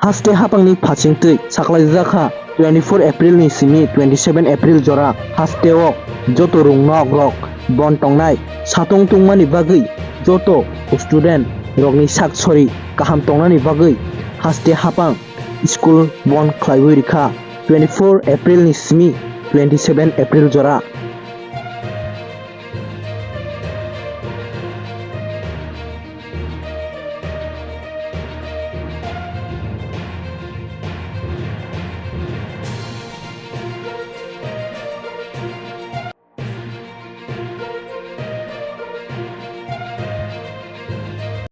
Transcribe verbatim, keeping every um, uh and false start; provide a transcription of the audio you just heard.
Haste hapangni phasingtwi saklaijak kha twenty four April ni simi twenty seven April jora. Hasteo joto rwngnok rok bon tongnai satong tungmani bagwi joto student rokni sak sori kaham tongnani bagwi haste hapang school bon khlaiwi rikha twenty four April ni simi twenty seven April jora.